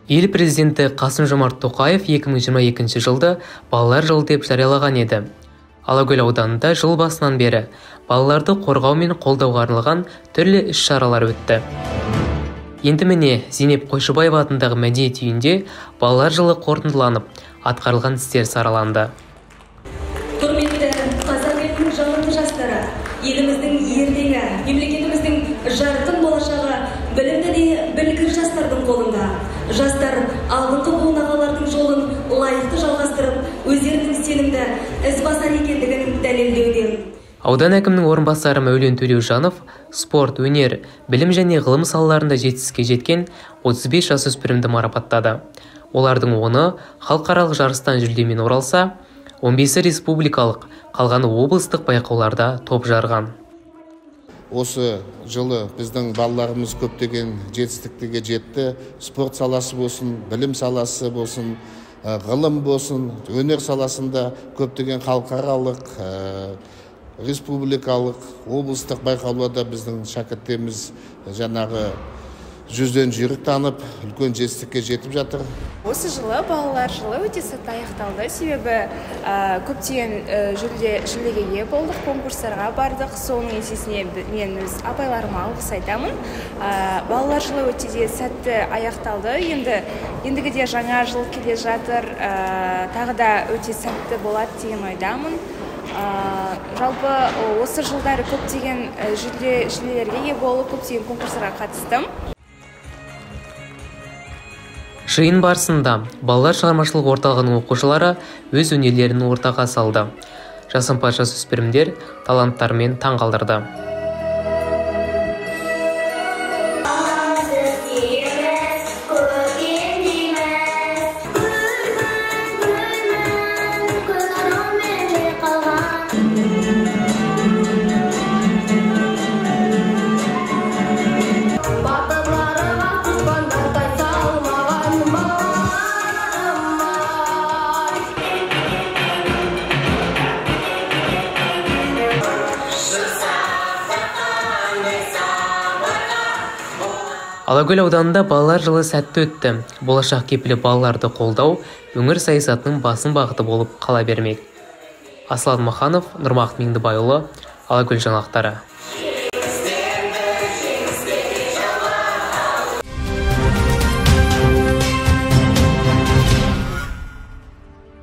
Ел президенті Қасым-Жомарт Тоқаев 2022 жылды балалар жылы деп жариялаған еді. Алакөл ауданында жыл басынан бері балаларды қорғау мен қолдауға арналған түрлі іс-шаралар өтті. Енді міне Зейнеп Қойшыбаева атындағы мәдениет үйінде балалар жылы қорытындыланып, атқарылған істер сараланды. Құрметті қазақ елінің жалынды жастары, еліміздің ертеңі, мемлекетіміздің жарқын болашағы білімді де білгір жастардың қолында. Жастар алдыңғы буын ағалардың жолын лайықты жалғастырып, өздерінің сенімді ізбасар екендігін дәлелдеуде. Аудан әкімінің орынбасары Мәулен Төлеужанов спорт, өнер, білім және ғылым салаларында жетістікке жеткен 35 жасөспірімді марапаттады. Олардың 10-ы халықаралық жарыстан жүлдемен оралса, 15-і республикалық, қалғаны облыстық байқауларда топ жарған. Осы жылы біздің балаларымыз көптеген жетістіктерге жетті. Спорт саласы болсын, білім саласы болсын, ғылым болсын, өнер саласында көптеген халықаралық, республикалық, облыстық байқауларда біздің шәкірттеріміз жаңағы жүзден жүйрік танып, үлкен жетістікке жетіп жатыр. Осы жылы балалар жылы өте сәтті аяқталды, себебі көптеген жүлдеге ие болдық, конкурстарға бардық. Соның есесіне мен өз апайларыма алғыс айтамын. Балалар жылы өте де сәтті аяқталды. Ендігіде жаңа жыл келе жатыр, тағы да өте сәтті болады деген ойдамын. Жалпы осы жылдары көптеген жүлделерге ие болып, көптеген конкурстарға қатыстым. Жиын барысында балалар шығармашылық орталығының оқушылары өз өнерлерін ортаға салды. Жасымпаз жасөспірімдер таланттарымен таңғалдырды. Алакөл ауданында балалар жылы сәтті өтті. Болашақ кепілі балаларды қолдау өңір саясатының басым бағыты болып қала бермек. Аслан Маханов, Нұрмақыт Меңдібайұлы, Алакөл жаңалықтары.